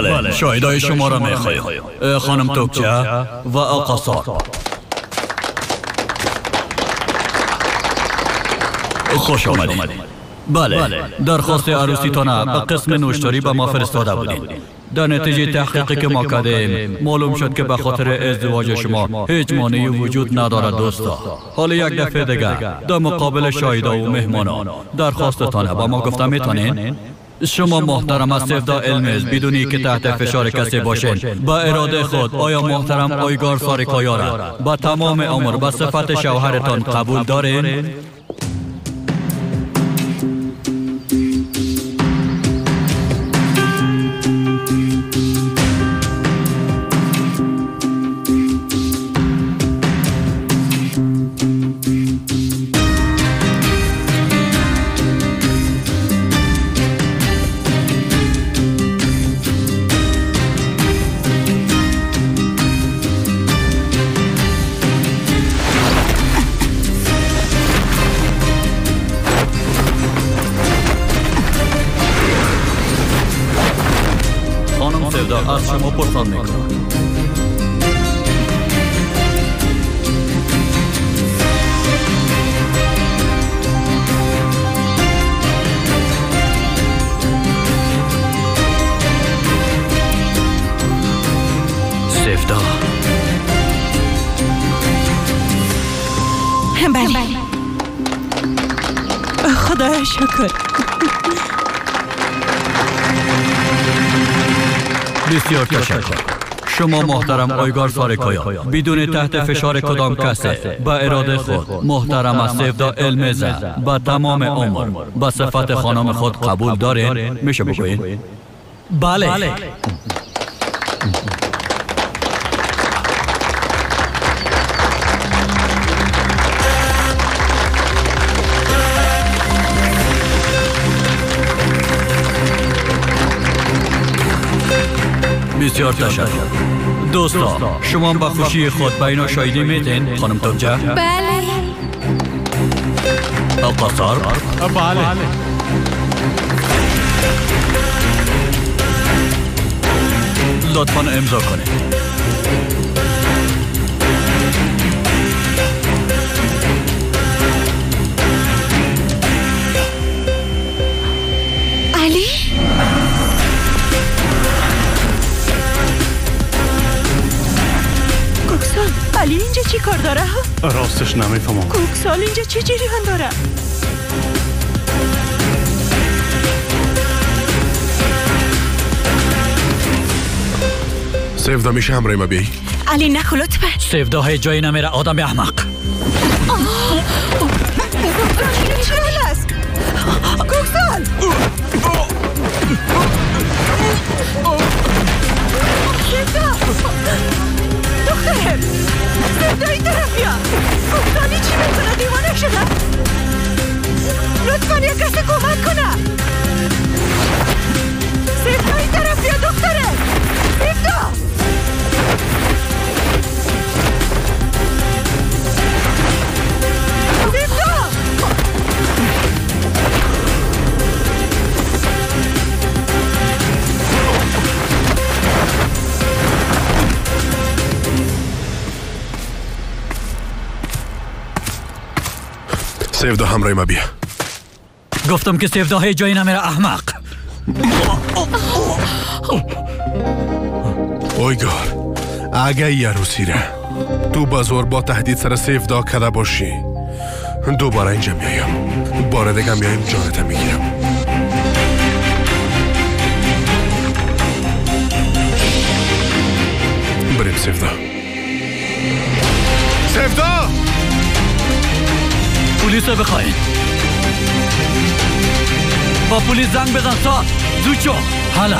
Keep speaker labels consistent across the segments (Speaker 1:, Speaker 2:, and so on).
Speaker 1: بله، شاهدای شما را میخوایم، خانم توکچه و آقا سارپ. خوش آمدید. بله، درخواست عروسیتان به قسم نوشتاری به ما فرستاده بودید. در نتیجه تحقیقی که ما کردیم معلوم شد که به خاطر ازدواج شما هیچ مانعی وجود ندارد دوستا. حالا یک دفعه دیگر در مقابل شاهدا و مهمانان درخواستتان به ما گفته میتونین؟ شما محترم سفدا المز بدونی که تحت فشار کسی باشین با اراده خود آیا محترم آیگار ساریکایا را با تمام عمر به صفت شوهرتان قبول دارین؟ از شما پرسان میکنم. سفدا.
Speaker 2: بله. خدا شکر.
Speaker 1: بسیار تشکر. شما محترم آیگار ساریکایا بدون تحت فشار کدام کسی به اراده خود محترم سفدا المزه به تمام عمر به صفت خانم خود قبول دارین؟ میشه بگوین؟ بله. بسیار تشکر. دوستا، شما با خوشی خود به اینا شاهدی میدین خانم توکچه؟
Speaker 2: بله.
Speaker 1: آقا سارپ؟
Speaker 3: بله.
Speaker 1: لطفاً امضا کنید.
Speaker 2: علی؟ کوکسال، علی اینجا چی کار داره؟
Speaker 3: راستش نمیفهمم.
Speaker 2: کوکسال اینجا چه جریان داره؟
Speaker 4: سفدا میشه همراه ما بیایی؟
Speaker 2: علی نکن لطفا.
Speaker 1: سفدا هیچ جایی نمیره آدم احمق.
Speaker 2: چه است؟ کوکسال! سفدا! دخترم! سفدا این طرف بیا! کوکسالی چی میکنه؟ دیوانه شده؟ لطفا یک کسی کمک کنه! سفدا این طرف بیا دخترم! سفدا! سفدا!
Speaker 4: سفدا همراه ما بیا.
Speaker 1: گفتم که سفدا هیچ جایی نمیره احمق.
Speaker 4: اویگار، اگه یه عروسی را تو با زور با تهدید سر سفدا کده باشی دوباره اینجا میایم، بار دیگه میایم جانت میگیرم. بریم سفدا. سفدا!
Speaker 1: پلیس رو بخواین. با پلیس زنگ بزن سار. زود شو. حالا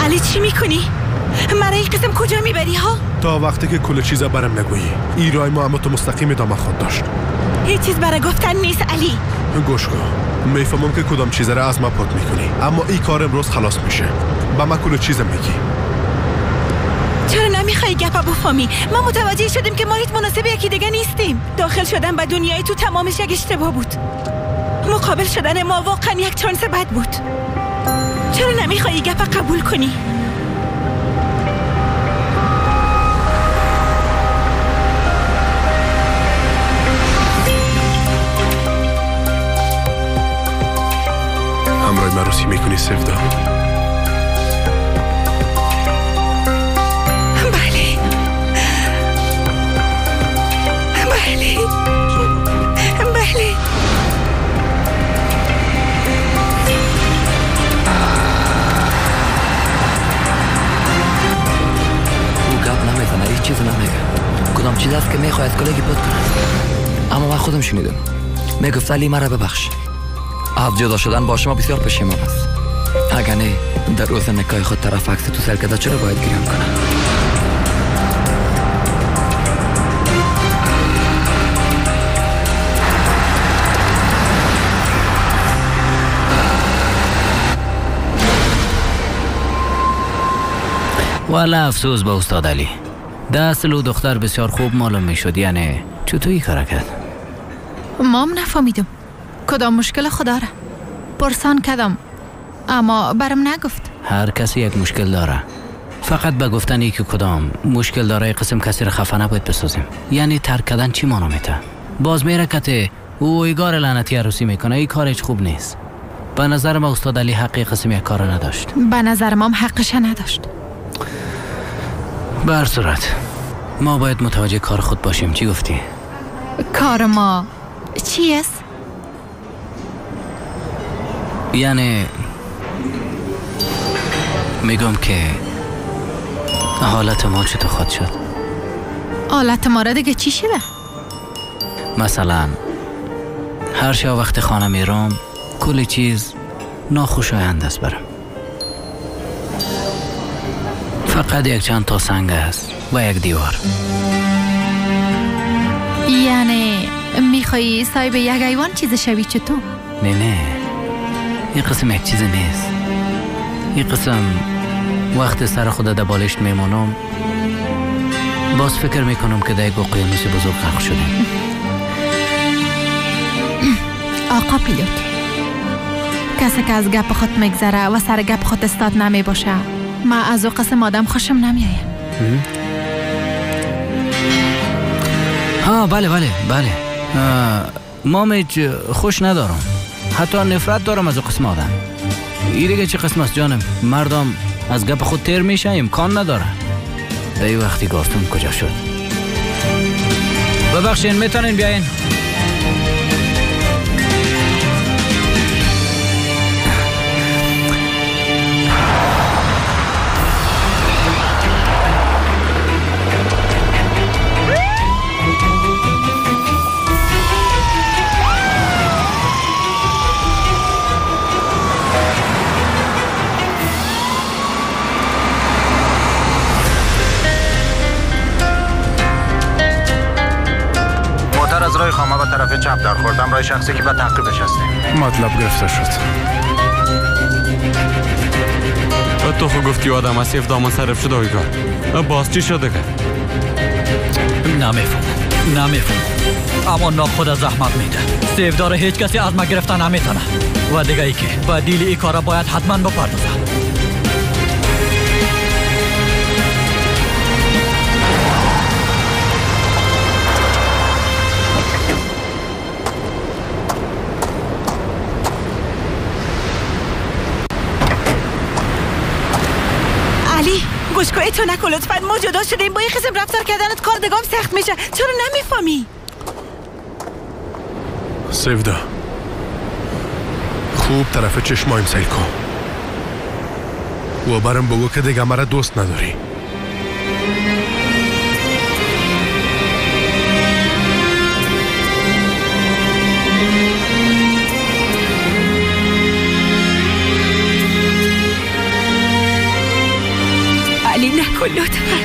Speaker 2: علی چی میکنی؟ مرا این قسم کجا میبری ها؟
Speaker 4: تا وقتی که کل چیزا برم نگویی ایرای ما اما تو مستقیم ادامه خود داشت.
Speaker 2: هیچ چیز برای گفتن نیست علی.
Speaker 4: گوش کن، میفهمم که کدام چیز را از ما پاک میکنی، اما این کار امروز خلاص میشه. با ما کل چیزم میگی.
Speaker 2: چرا نمیخوای گپا بفهمی؟ ما متوجه شدیم که ما هیچ مناسب یکی دیگه نیستیم. داخل شدن به دنیای تو تمامش یک اشتباه بود. مقابل شدن ما واقعا یک چانس بد بود. چرا نمیخوای گپا قبول کنی؟
Speaker 4: همراه عروسی میکنی سفدا؟
Speaker 2: بله بله بله.
Speaker 5: او گپ نمیزنه، هیچ چیز نمیگه. کدام چیز است که میخواهد کلگی بود کند. اما من خودم شنیدم میگفت علی مرا ببخش، از جدا شدن با شما بسیار پشیمان است. اگر نه در روز نکای خود طرف عکس تو سر کرده چرا باید گریان کنم؟
Speaker 6: والا افسوس به استاد علی. ده اصل او دختر بسیار خوب معلوم میشد. یعنی چطوری کار کرد؟
Speaker 7: مام نفهمیدم کدام مشکل خدا را پرسان کردم اما برم نگفت.
Speaker 6: هر کسی یک مشکل داره، فقط به گفتن یکی کدام مشکل داره قسم کسی را خفه نباید بسازیم. یعنی ترک کردن چی مانا میته؟ باز میره کته او ایگار لعنتی عروسی میکنه. این کار هیچ خوب نیست. به نظر ما استاد علی حقی قسم یک کار نداشت.
Speaker 7: به نظر ما حقش نداشت.
Speaker 6: به هر صورت ما باید متوجه کار خود باشیم. چی گفتی؟
Speaker 7: کار ما چی است؟
Speaker 6: یعنی میگم که حالت ما چطور خود شد؟
Speaker 7: حالت ما را دیگه چی شده؟
Speaker 6: مثلا هر شب وقت خانه میرم کل چیز ناخوشایند است برم. فقط یک چند تا سنگ است و یک دیوار.
Speaker 7: یعنی میخوایی صاحب یک ایوان چیز شوی چطور؟
Speaker 6: نه نه، این قسم یک چیز نیست. این قسم وقت سر خود در بالشت میمانم باز فکر میکنم که در یک اقیانوس بزرگ غرق شدیم.
Speaker 7: آقا پیلوت، کسی که از گپ خود میگذره و سر گپ خود استاد نمی باشه، من از او قسم آدم خوشم نمیآید.
Speaker 6: ها بله بله بله، ما هیچ خوش ندارم، حتی نفرت دارم از او قسم آدم. این دیگه چه قسم است جانم؟ مردم از گپ خود تیر میشه، امکان نداره. در این وقتی گارتون کجا شد؟ ببخشین میتونین بیاین؟
Speaker 8: از راه خامه به طرف چپ در خوردم، راه شخصی که به تعقیبش هستیم.
Speaker 3: مطلب گرفته شد.
Speaker 9: تو خو گفتی آدم از 17 منصرف شده ویگار. باز چی شده که؟
Speaker 1: نمیفهم اما ناخود زحمت میده. سیفدار هیچ کسی از ما گرفته نمیتونه و دیگه ای که با دیل ای کارا باید حتما بپردازه.
Speaker 2: گوشکای تو نکن لطفا، ما جدا شدیم. با این قسم رفتار کردنت کار دگام سخت میشه. چرا نمیفهمی؟
Speaker 4: سیودا خوب طرف چشمایم سیل کن و برم بگو که دیگه مرا دوست نداری.
Speaker 2: علی نکن لطفا.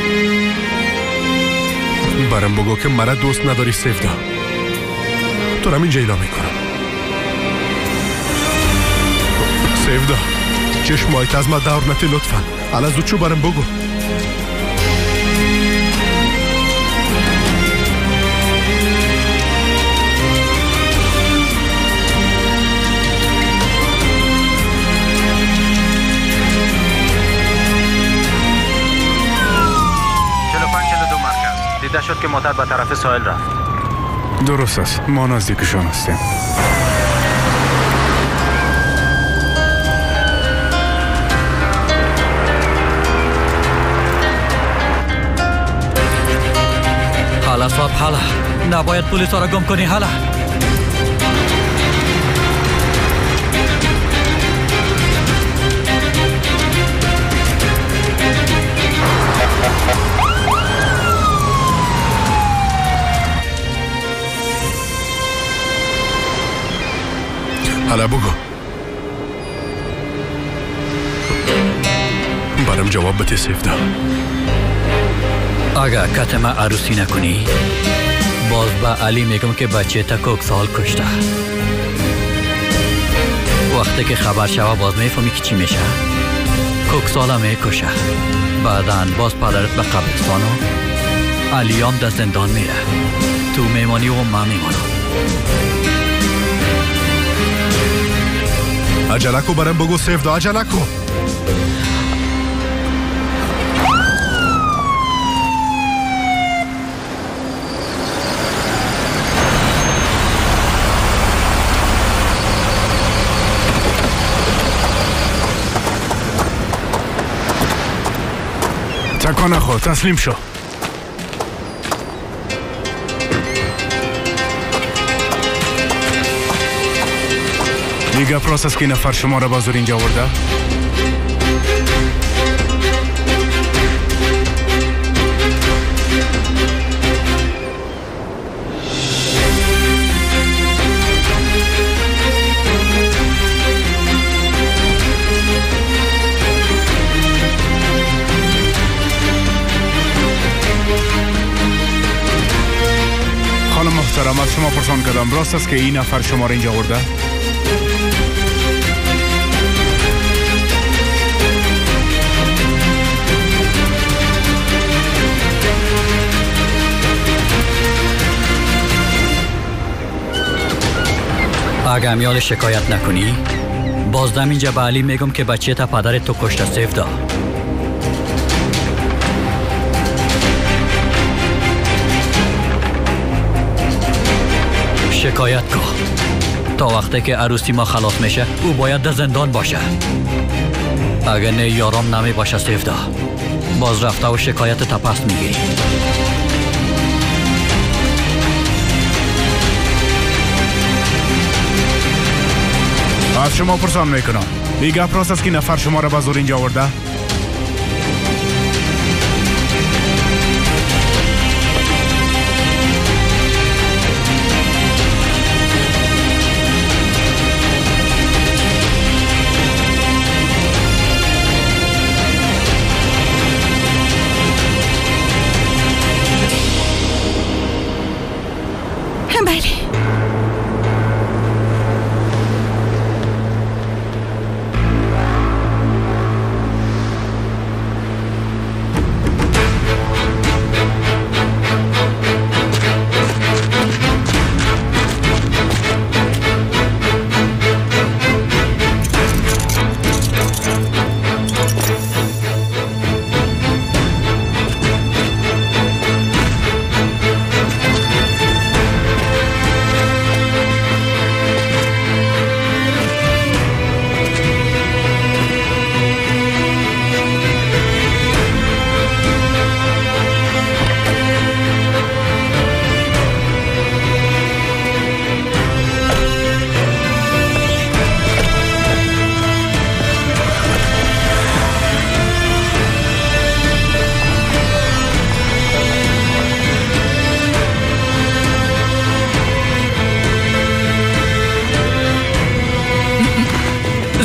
Speaker 4: برم بگو که مرا دوست نداری سیفدا. تو را اینجا ایلا میکنم. سیفدا چشمایت از ما دور نتی لطفا. حالا زود چو برم بگو.
Speaker 8: دیده شد که موتر به طرف ساحل رفت.
Speaker 10: درست است، ما نزدیکشان هستیم.
Speaker 1: حالا صاحب، حالا نباید پلیس را گم کنی. حالا
Speaker 4: حالا بگو برام جواب بده سیفدا.
Speaker 1: اگه کت ما عروسی نکنی باز به علی میگم که بچه تا کوکسال کشته. وقتی که خبر شوه باز میفهمی که چی میشه. کوکسال میکشه، بعدا باز پدرت به قبرستان و علیام در زندان میره. تو میمانی و من میمانم.
Speaker 4: عجله کو برام بگو سیفدا، عجله کو.
Speaker 10: تکان نخور، تسلیم شو. دیگه پروسس که نفر شما را با زور اینجا آورده؟ خانم محترم، از شما پرسان کردم، راست است که این نفر شما را اینجا آورده؟
Speaker 1: اگه امیال شکایت نکنی بازدم اینجا به علی میگم که بچه تا پدر تو کشته سیفدا. شکایت کن. تا وقتی که عروسی ما خلاص میشه او باید در زندان باشه. اگه نه یارام نمی باشه سیفدا، باز رفته و شکایت تپس میگیری.
Speaker 10: از شما پرسان میکنم، دیگه پروسس است که نفر شما را به زور اینجا آورده؟
Speaker 2: بله.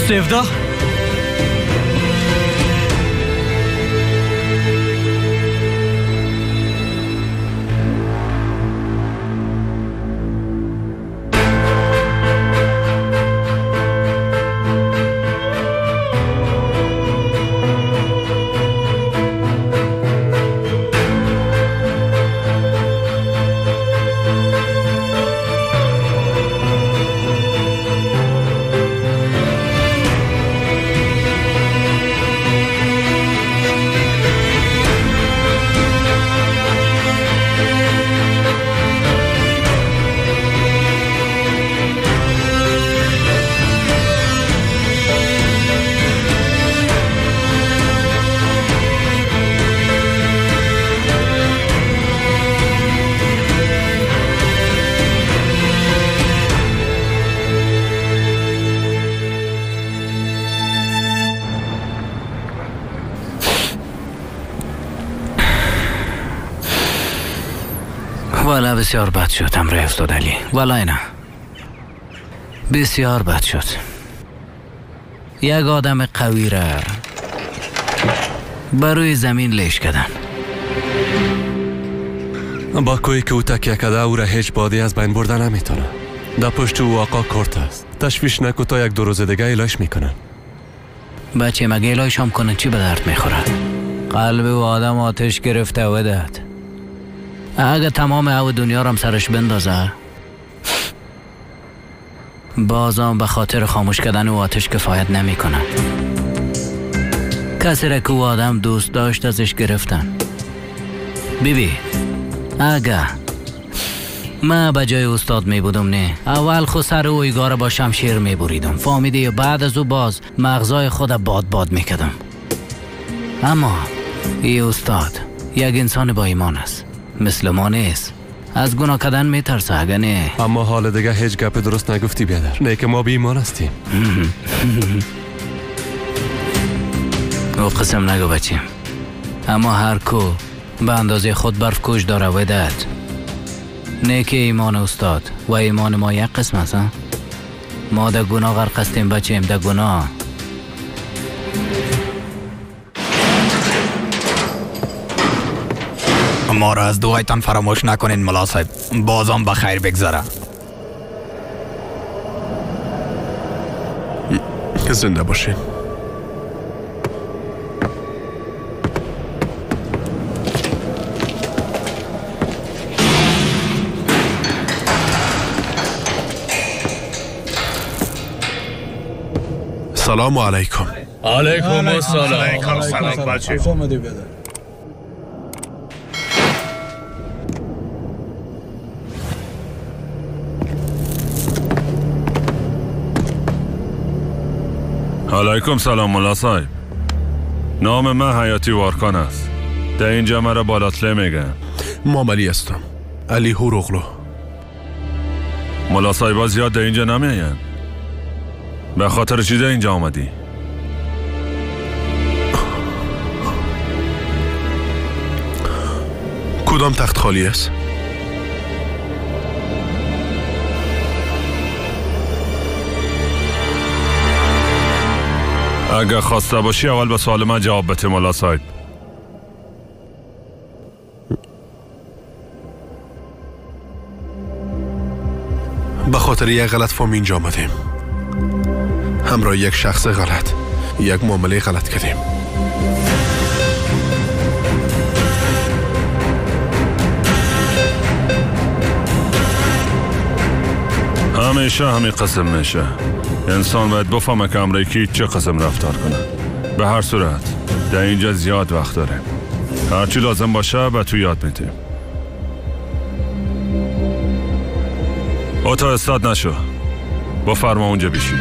Speaker 1: سیفدا،
Speaker 6: والا بسیار بد شد همراه استاد علی. والا نه، بسیار بد شد. یک آدم قوی را بروی زمین لیش کردن.
Speaker 9: با کوی که او تکیه کرده او را هیچ بادی از بین برده نمیتونه. در پشت او آقا کرت است. تشویش نکو، تا یک دو روز دیگه ایلاش میکنن.
Speaker 6: بچه مگه ایلاش هم کنن چی به درد میخوره؟ قلب او آدم آتش گرفته و داد. اگه تمام او دنیا رم سرش بندازه، بازم به خاطر خاموش کردن او آتش کفایت نمیکنه. کسی را که او آدم دوست داشت ازش گرفتن. بیبی اگه ما به جای استاد می بودم، نه اول خود سر اویگا با شمشیر می بریدم، فهمیدی؟ بعد از او باز مغزای خود باد باد می کردم. اما ای استاد یک انسان با ایمان است، مثل ما نیست، از گناه کردن می ترسه. اگه نه.
Speaker 9: اما حال دیگه هیچ گپ درست نگفتی بیادر. نه که ما بی ایمان هستیم.
Speaker 6: او قسم نگو بچیم. اما هر کو به اندازه خود برف کش داره ودد. نه که ایمان استاد و ایمان ما یک قسم است. ما در گناه غرق هستیم بچیم، در گناه.
Speaker 11: ما را از دعایتان فراموش نکنین ملا صاحب. بازم به خیر بگذره.
Speaker 4: زنده باشین. سلام علیکم.
Speaker 12: علیکم السلام. علیکم السلام بچه. علیکم سلام ملا صاحب. نام من حیاتی وارکان است. در اینجا مرا بالاتله میگن.
Speaker 4: ما علی هستم، علی هوروغلو.
Speaker 12: ملا صاحبا زیاد در اینجا نمیاین. به خاطر چی در اینجا آمدی؟
Speaker 4: کدام تخت خالی است؟
Speaker 12: اگر خواسته باشی اول به سوال من جواب بده ملا صاحب.
Speaker 4: به خاطر یک غلط فهم اینجا آمدیم. همراه یک شخص غلط، یک معامله غلط کردیم.
Speaker 12: همیشه همین قسم میشه. انسان باید بفهمه که امریکی چه قسم رفتار کنه. به هر صورت در اینجا زیاد وقت داره. هرچی لازم باشه به تو یاد میدیم. اتو استاد نشو، بفرما اونجا بیشی.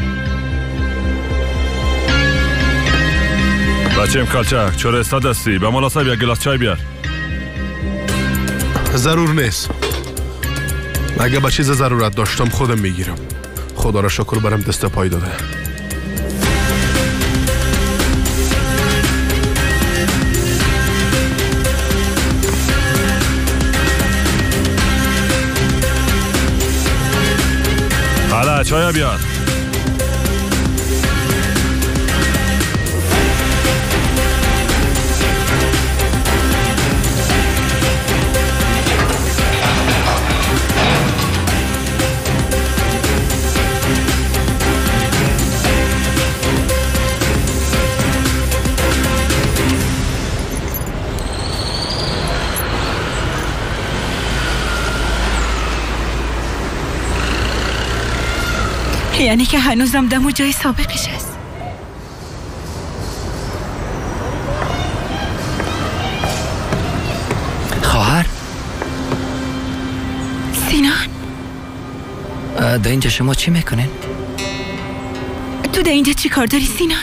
Speaker 12: بچیم کلچک، چرا استاد هستی؟ به مالا صاحب یک گلاس چای بیار.
Speaker 4: ضرور نیست. اگه به چیز ضرورت داشتم خودم میگیرم. خدا را شکر برم دست پای داده.
Speaker 12: حالا چای بیار.
Speaker 2: یعنی که هنوزم دم و جای سابقش است.
Speaker 5: خواهر
Speaker 2: سینان،
Speaker 5: در اینجا شما چی میکنین؟
Speaker 2: تو در اینجا چی کار داری سینان؟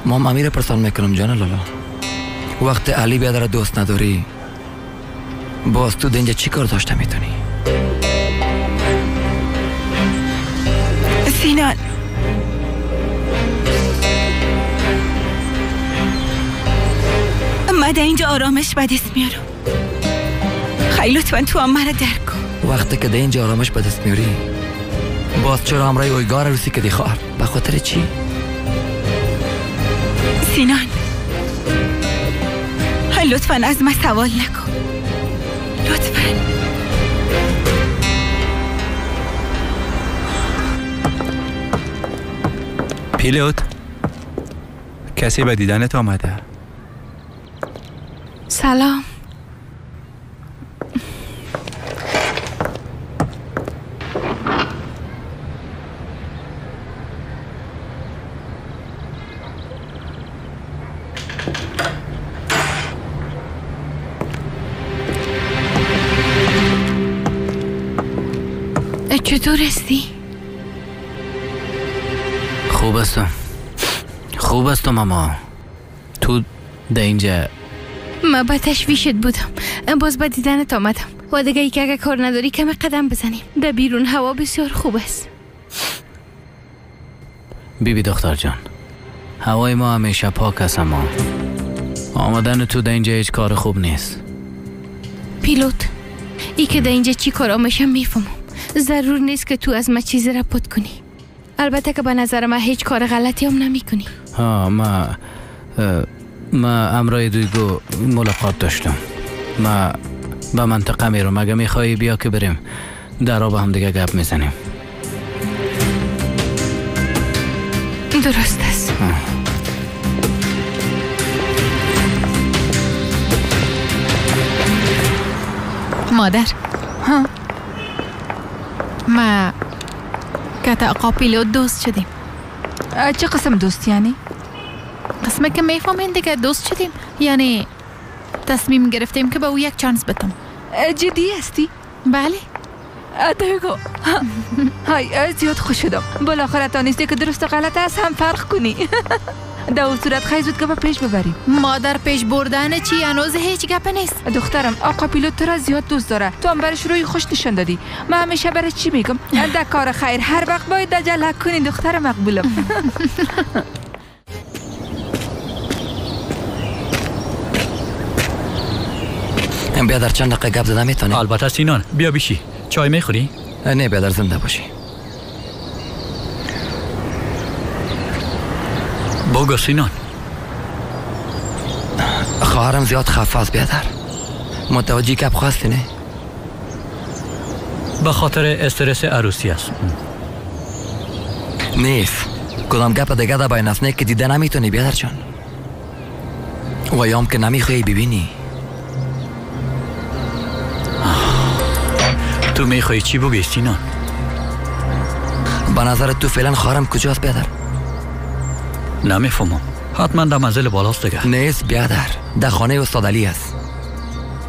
Speaker 5: ما امیر پرسان میکنم جان لالا. وقت علی بیادر دوست نداری، باز تو در اینجا چی کار داشته میتونی؟
Speaker 2: سینان، من در اینجا آرامش به دست میارم. خیر ای لطفا تو هم مرا درک کن.
Speaker 5: وقتی که در اینجا آرامش به دست میاری، باز چرا همراه اویگار عروسی کردی خواهر؟ به خاطر چی؟
Speaker 2: سینان لطفا از من سوال نکن، لطفا.
Speaker 13: پیلوت، کسی به دیدنت آمده.
Speaker 7: سلام. چطور هستی؟
Speaker 6: خوب هستم، خوب هستم ماما. تو در اینجا؟
Speaker 7: ما به تشویشت بودم، باز به دیدنت آمدم و دیگه ای که اگه کار نداری کمی قدم بزنیم. در بیرون هوا بسیار خوب است.
Speaker 6: بیبی دختر جان، هوای ما همیشه پاک است، اما آمدن تو در اینجا هیچ کار خوب نیست.
Speaker 7: پیلوت، ای که در اینجا چی کار آمیشه میفهمم. ضرور نیست که تو از ما چیزی را پت کنی. البته که به نظر من هیچ کار غلطی هم نمی کنی.
Speaker 6: ها، ما امرای دویگو ملاقات داشتم. ما به منطقه میرم، اگه میخوایی بیا که بریم در آب هم دیگه گپ میزنیم.
Speaker 7: درست است. مادر، ها، ما که آقا پیلوت دوست شدیم.
Speaker 14: چه قسم دوست یعنی؟
Speaker 7: قسمه که میفهمین دیگه، دوست شدیم، یعنی تصمیم گرفتیم که به او یک چانس بدم.
Speaker 14: جدی هستی؟
Speaker 7: بله.
Speaker 14: دیگو های زیاد خوش شدم. بالاخره تانستی که درست و غلط است هم فرق کنی. در اون صورت خیلی زود گپ پیش ببریم.
Speaker 7: مادر، پیش بردن چی؟ هنوز هیچ گپ نیست.
Speaker 14: دخترم، آقا پیلوت تو را زیاد دوست داره، تو هم برش روی خوش نشان دادی. من همیشه برش چی میگم؟ در کار خیر هر وقت باید عجله کنی دختر مقبولم.
Speaker 5: بیا در چند دقیقه گپ زدن میتونی؟
Speaker 1: البته سینان، بیا بشی. چای میخوری؟
Speaker 5: نه بیادر، زنده باشی.
Speaker 1: بگو سینان.
Speaker 5: خواهرم زیاد خفه است بیادر. متوجه گپ خواستی نه؟
Speaker 1: به خاطر استرس عروسی است.
Speaker 5: نیست کدام گپ دیگه در بین است نه که دیده نمیتونی بیادر جان، و یام که نمیخوایی ببینی.
Speaker 1: تو میخوایی چی بگی سینان؟
Speaker 5: به نظر تو فعلا خواهرم کجاست بیادر؟
Speaker 1: نمیفهمم. حتما در منزل بالاست دیگه.
Speaker 5: نیست بیادر، در خانه استاد علی است.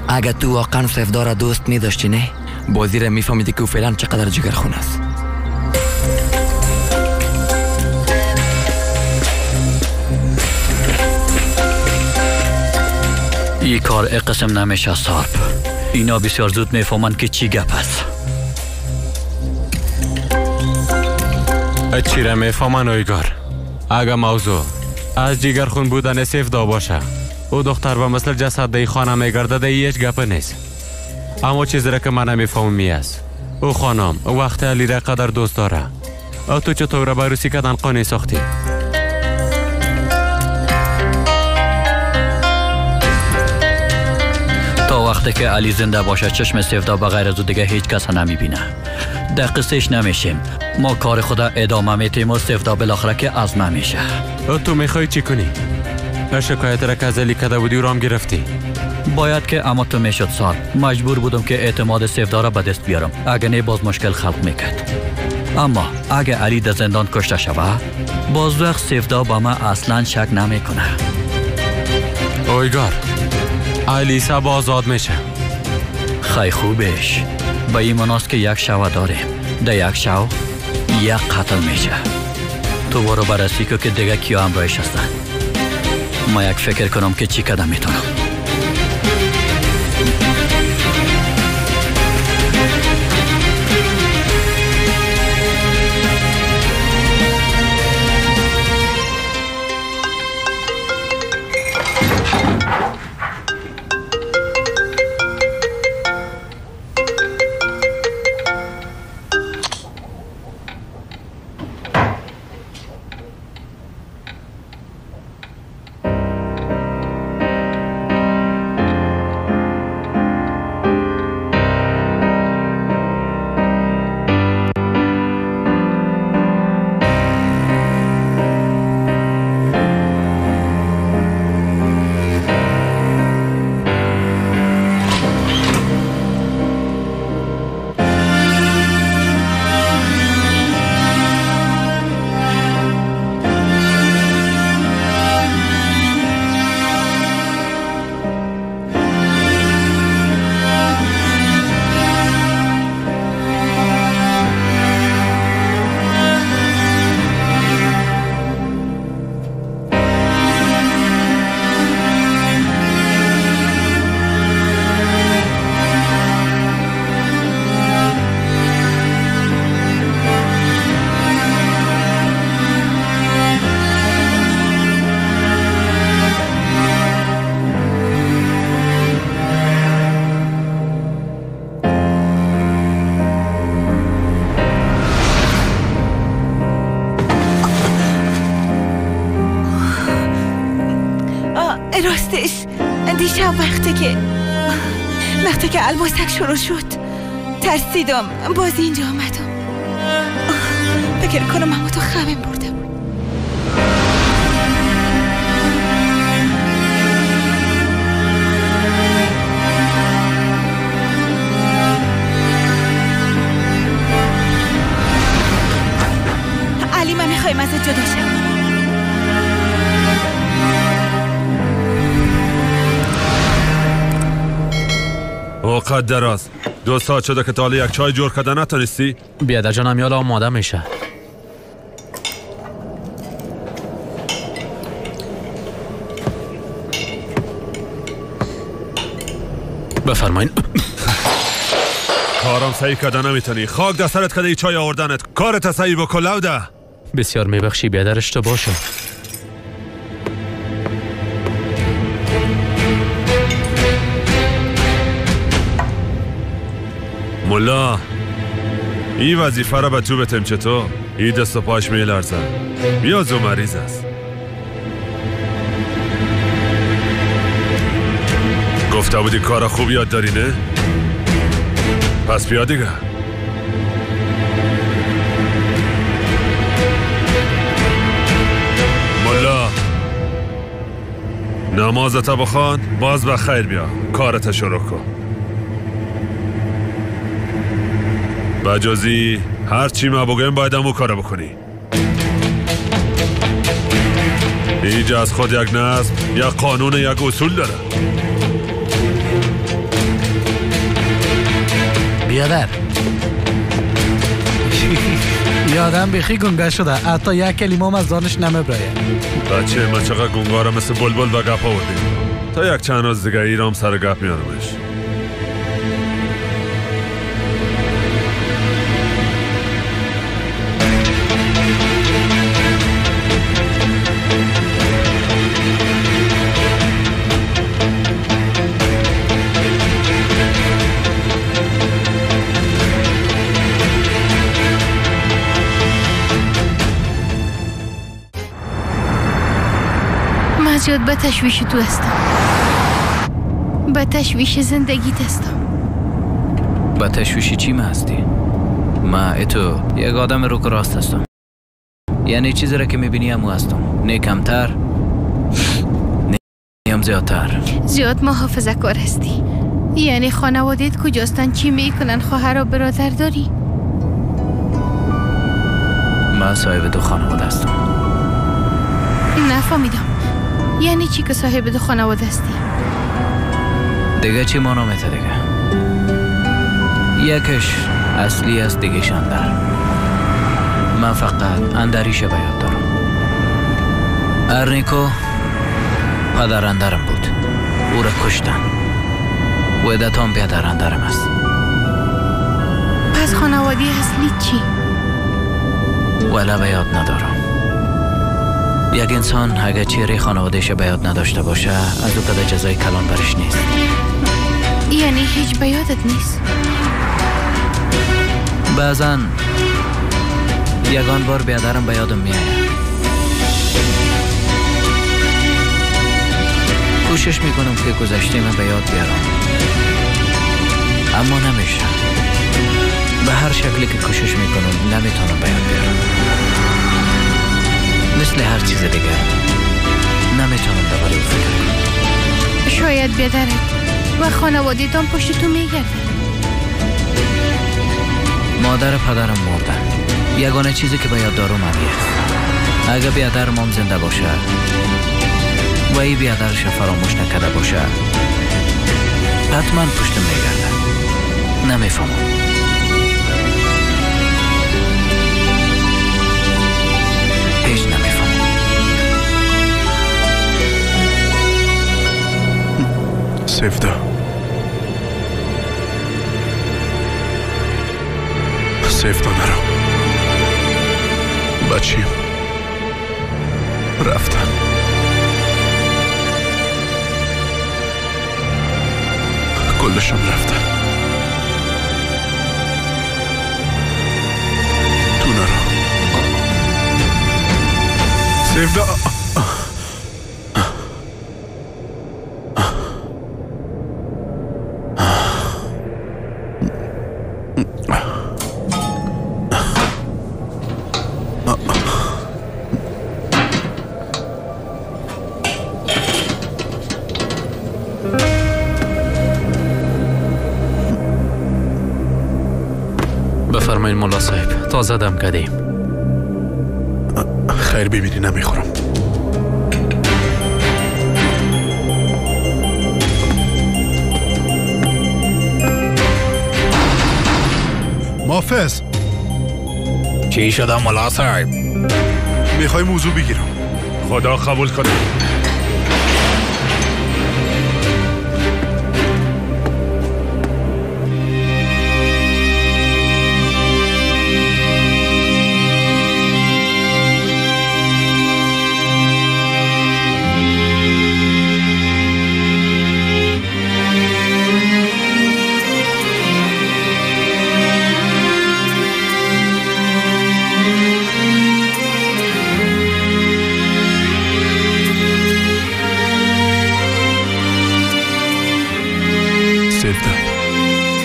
Speaker 5: اگه تو واقعا سفدا را دوست میداشتی نه، بازی را میفهمیدی که او فعلا چقدر جگرخون است.
Speaker 1: این کار قسم نمیشه سارپ. اینا بسیار زود میفهمند که چی گپ است.
Speaker 9: چی را میفهمن اویگار؟ اگه موضوع از جگرخون بودن سفدا باشه، او دختر به مثل جسد دی خانه میگرده، دی هیچ گپ نیست. اما چیزی را که من نمیفهمم می است، او خانم وقت علی را قدر دوست داره، تو چطور به عروسی کردن قانع ساختی؟
Speaker 1: تا وقتی که علی زنده باشه چشم سفدا به غیر از او دیگه هیچ کس نمیبینه. در قصهش نمیشیم، ما کار خدا ادامه میتیم و سفدا بالاخره که از ما میشه.
Speaker 9: تو میخوای چی کنی؟ شکایت را که از علی کده بودی رو هم گرفتی.
Speaker 1: باید که اما تو میشد سار. مجبور بودم که اعتماد سفدا را به دست بیارم، اگه نه باز مشکل خلق میکرد. اما اگه علی در زندان کشته شوه، باز وقت سفدا با ما اصلا شک نمیکنه.
Speaker 9: اویگار، علی سبا آزاد میشه.
Speaker 1: خیلی خوبش به این مناس که یک شوه داریم، در یک شو یک قتل میشه. تو برو بررسی که دیگه کیا همراهش هستن. ما یک فکر کنم که چی کدم میتونم.
Speaker 2: وقتی که الماسک شروع شد ترسیدم، باز اینجا آمدم. فکر کنم اما تو خمیم برده بود. علی من میخوایم ازت جدا شم.
Speaker 12: اوقات دراز 2 ساعت شده که تا یک چای جور کردن نتونستی؟
Speaker 15: بیادر جانم یالا آماده میشه. بفرمایین.
Speaker 12: کارم صحیح کردن نمیتونی. خاک در سرت کده ای چای آوردنت. کارت صحیح بکن لوده.
Speaker 15: بسیار میبخشی بیادر، اشتباه شد.
Speaker 12: ملا این وظیفه را به تو بتم چطور؟ این دست و پاش میلرزه. بیا زو مریض است. گفته بودی کار خوب یاد داری نه؟ پس بیا دیگه. ملا نمازت بخوان، باز به خیر بیا کارت شروع کن. بجازی هر چی ما بگم باید همون کارو بکنی. اینجا از خود یک نظم، یک قانون، یک اصول داره.
Speaker 16: بیادر یادم بیخی گنگه شده، حتی یک کلمه از دانش نمیبرایه.
Speaker 12: بچه ما چقدر گنگا را مثل بلبل به گپ آوردیم. تا یک چند روز دیگه ایرام سر گپ میارمش.
Speaker 7: زیاد به تشویش تو هستم، به تشویش زندگیت هستم.
Speaker 6: به تشویش چی ما هستی؟ ما اتو یک آدم روک راست هستم، یعنی چیزی را که میبینی همو هستم، نه کمتر نه هم زیادتر.
Speaker 7: زیاد محافظه کار هستی، یعنی خانوادهت کجاستن، چی میکنن، خواهر و برادر داری؟
Speaker 6: من صاحب 2 خانواده هستم.
Speaker 7: نفهمیدم یعنی چی که صاحب 2 خانواده هستی؟
Speaker 6: دیگه چی مانا میته دیگه؟ یکش اصلی است، دیگهش اندر. من فقط اندریش به یاد دارم. ارنیکو پدر اندرم بود، او را کشتن. وحدتان پدر اندرم است.
Speaker 7: پس خانواده اصلی چی؟
Speaker 6: ولی به یاد ندارم. یک انسان اگه چهره خانوادهش به یاد نداشته باشه از او کده جزای کلان برش نیست.
Speaker 7: یعنی هیچ به یادت نیست؟
Speaker 6: بعضا یگان بار بیادرم به یادم میآید. کوشش میکنم که گذشته من به یاد بیارم، اما نمیشه. به هر شکلی که کوشش میکنم نمیتونم به یاد بیارم. مثل هر چیز دیگه نمیتونم درباره او فکر کنم.
Speaker 7: شاید بیادرت و خانواده‌تان پشت تو میگردن.
Speaker 6: مادر و پدرم مردن. یگانه چیزی که به یاد دارم ابی است. اگه بیادرم هم زنده باشه و ای بیادرش فراموش نکرده باشه حتما پشتم میگرده. نمیفهمم. هیچ نمیفهمم.
Speaker 4: سفدا، سفدا نرو بچیم، رفتن. کلشان رفتن. تو نرو سفدا.
Speaker 15: بفرمایین ملا صاحب، تازه دم کردیم.
Speaker 4: خیر ببینی نمیخورم. محافظ،
Speaker 11: چی شده ملا صاحب؟
Speaker 4: میخوای موضوع بگیرم.
Speaker 12: خدا قبول کنه.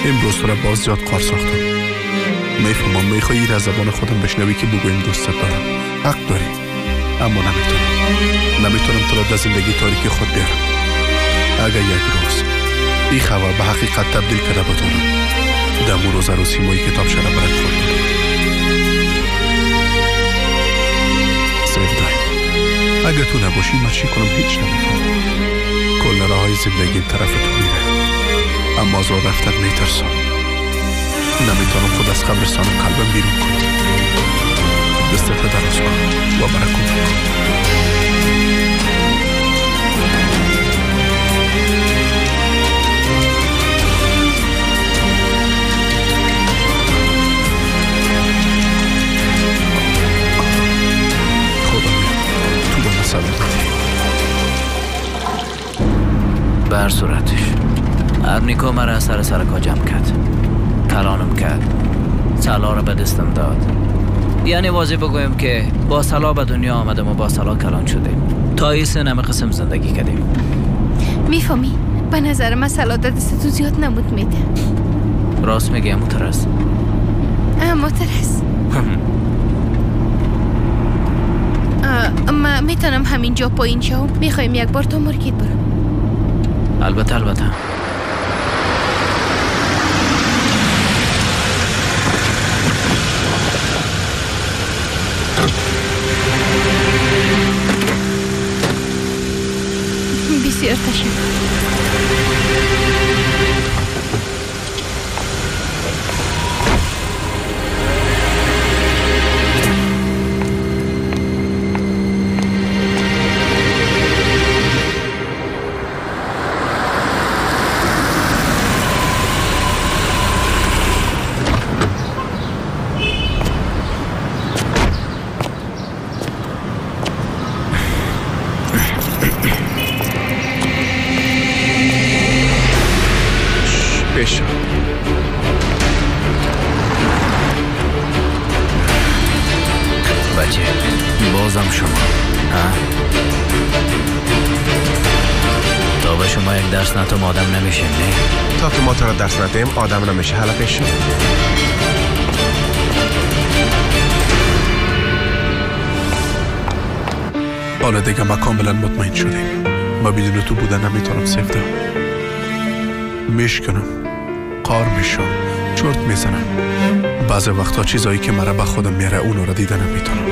Speaker 4: امروز تو را باز زیاد قار ساختم. میفهمم میخوایی از زبان خودم بشنوی که بگویم دوستت دارم. حق داری، اما نمیتونم تو را در زندگی تاریکی خود بیارم. اگر یک روز این خبر به حقیقت تبدیل کرده بتونم، در مو روز عروسی مایی کتاب شده برات خود دادم. سیفدای، اگر تو نباشی من چی کنم؟ هیچ نمیتونم. کل راه زندگی طرف تو میره، اما از راه رفتن میترسم. نمیتونم خود از قبرستان قلبم بیرون کنم. دستت دراز کن و برا کمک کن. خدایا تو به من صبر دادی.
Speaker 6: بر صورتش ارنیکو مرا از سر سرکا جمع کرد، کلانم کرد، سلا را به دستم داد. یعنی واضح بگویم که با سلا به دنیا آمدم و با سلا کلان شدیم. تا این سن همه قسم زندگی کردیم.
Speaker 7: میفهمی؟ به نظر من سلا در دست تو زیاد نمود میده.
Speaker 6: راست میگی امو ترس.
Speaker 7: امو ترس. من میتونم همینجا پایین شوم. میخوایم یک بار تا مارکت برم.
Speaker 6: البته البته.
Speaker 7: بسیار تشکر.
Speaker 6: بچه بازم شما ها؟ تا به شما یک درس نتم آدم نمیشیم. نه
Speaker 17: تا که ما تو را درس ندیم آدم نمیشه. حالا پیش شو.
Speaker 4: حالا دیگه ما کاملا مطمئن شدیم. ما بدون تو بودن نمیتونم سفته. میشکنم، قار میشم، چرت میزنم. بعضی وقتا چیزایی که مرا به خودم میاره اونو را دیده نمیتونم.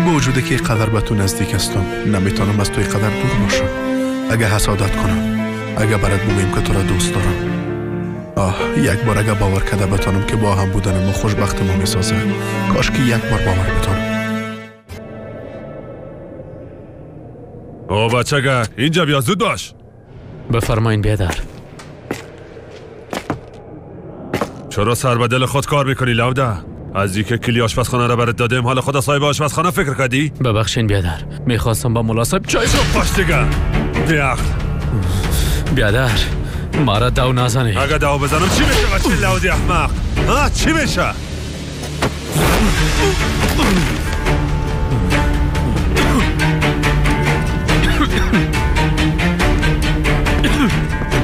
Speaker 4: با وجودی که قدر به تو نزدیک هستم نمیتونم از توی قدر دور باشم. اگه حسادت کنم، اگه برات بگویم که تو را دوست دارم، آه یک بار اگه باور کرده بتانم که با هم بودن ما خوشبخت ما میسازه. کاش که یک بار باور بتانم.
Speaker 12: او بچه اینجا بیا، زود باش.
Speaker 15: بفرمایین بیادر.
Speaker 12: چرا سر به دل خود کار میکنی لوده؟ از اینکه کلی آشپزخانه را برات دادم حالا خود صاحب آشپزخانه فکر کردی؟
Speaker 15: ببخشین بیادر، میخواستم با ملا صاحب چای
Speaker 12: چپ باش دیگه. بیعقل
Speaker 15: بیادر، مرا دو نزنی.
Speaker 12: اگه دو بزنم چی میشه بچه لودی احمق؟ ها چی میشه؟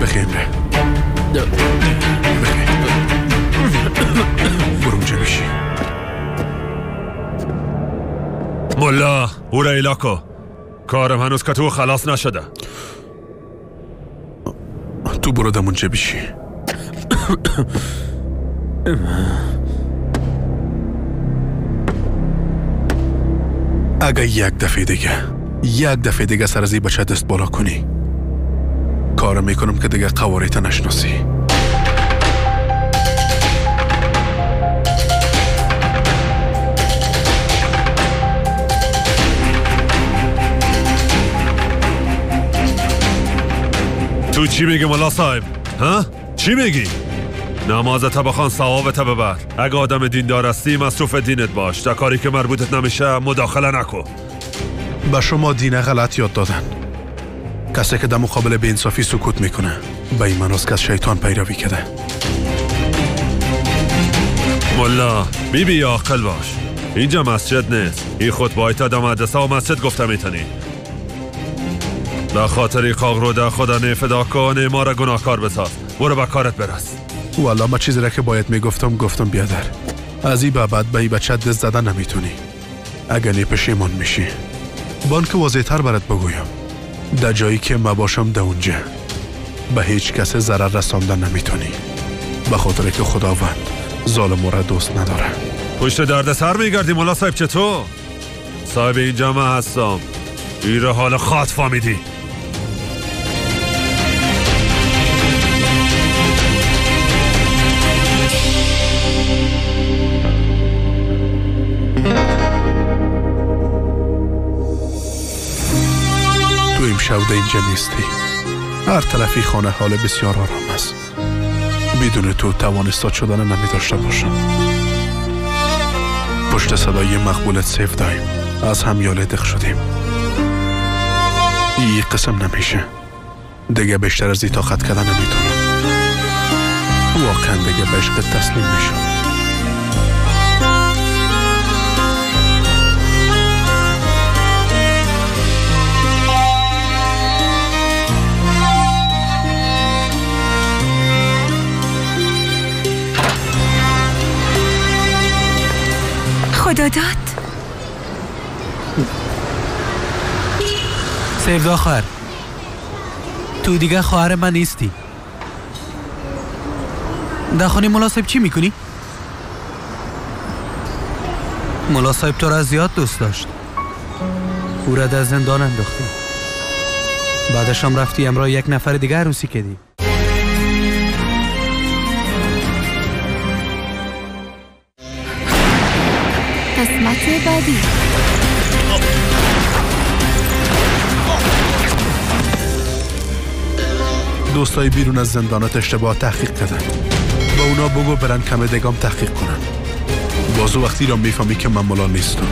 Speaker 4: بخیر بره. بخیر برو اونجا بشی.
Speaker 12: ملا او را ایلاکو، کارم هنوز که تو خلاص نشده.
Speaker 4: تو برو دم اونجا بشی. اگه یک دفعه دیگه سر از این بچه دست بالا کنی، کار میکنم که دیگه قواریت نشناسی.
Speaker 12: تو چی میگی ملا صاحب؟ ها؟ چی میگی؟ نمازت بخوان، ثوابت ببر. اگه آدم دیندار هستی مصروف دینت باش، در کاری که مربوطت نمیشه مداخله نکن.
Speaker 4: به شما دین غلط یاد دادن. کسی که در مقابل بی‌انصافی سکوت میکنه به این معناست که از شیطان پیروی کرده.
Speaker 12: ملا بی بی عاقل باش، اینجا مسجد نیست. این خطبه تا در مدرسه و مسجد گفته میتونی. به خاطر قاق رو در خدا فدا کن، ما را گناهکار بساز. برو به کارت برس.
Speaker 4: والا ما چیزی را که باید میگفتم گفتم بیادر. از این به بعد به این بچه دست زدن نمیتونی. اگه نی پشیمان میشی. بانک واضح تر برات بگویم، در جایی که ما باشم در اونجا به هیچ کس ضرر رساندن نمیتونی، به خاطر که خداوند ظالم را دوست نداره.
Speaker 12: پشت درد سر میگردی ملا صاحب. چطور؟ صاحب اینجا من هستم. ایره حال خاط فامیدی.
Speaker 4: تو امشب در اینجا نیستی. هر طرفی خانه حال بسیار آرام است. بدون تو توان استاد شدن نمی داشته باشم. پشت صدای مقبولت سیف دایم از همیاله دق شدیم. این قسم نمیشه دیگه. بیشتر از این طاقت کردن نمیتونم. واقعا دیگه به عشق تسلیم میشم.
Speaker 2: خدا داد.
Speaker 16: سیفدا خواهر، تو دیگه خواهر من نیستی. در خانه ملا صاحب چی میکنی؟ ملا صاحب تو را زیاد دوست داشت. او را در زندان انداختی. بعدش هم رفتی امرای یک نفر دیگه عروسی کردی.
Speaker 18: قسمت بعدی.
Speaker 4: دوستای بیرون از زندانات اشتباه تحقیق کردن. با اونا بگو برن کم دگام تحقیق کنن. بازو وقتی را میفهمی که من ملا نیستم.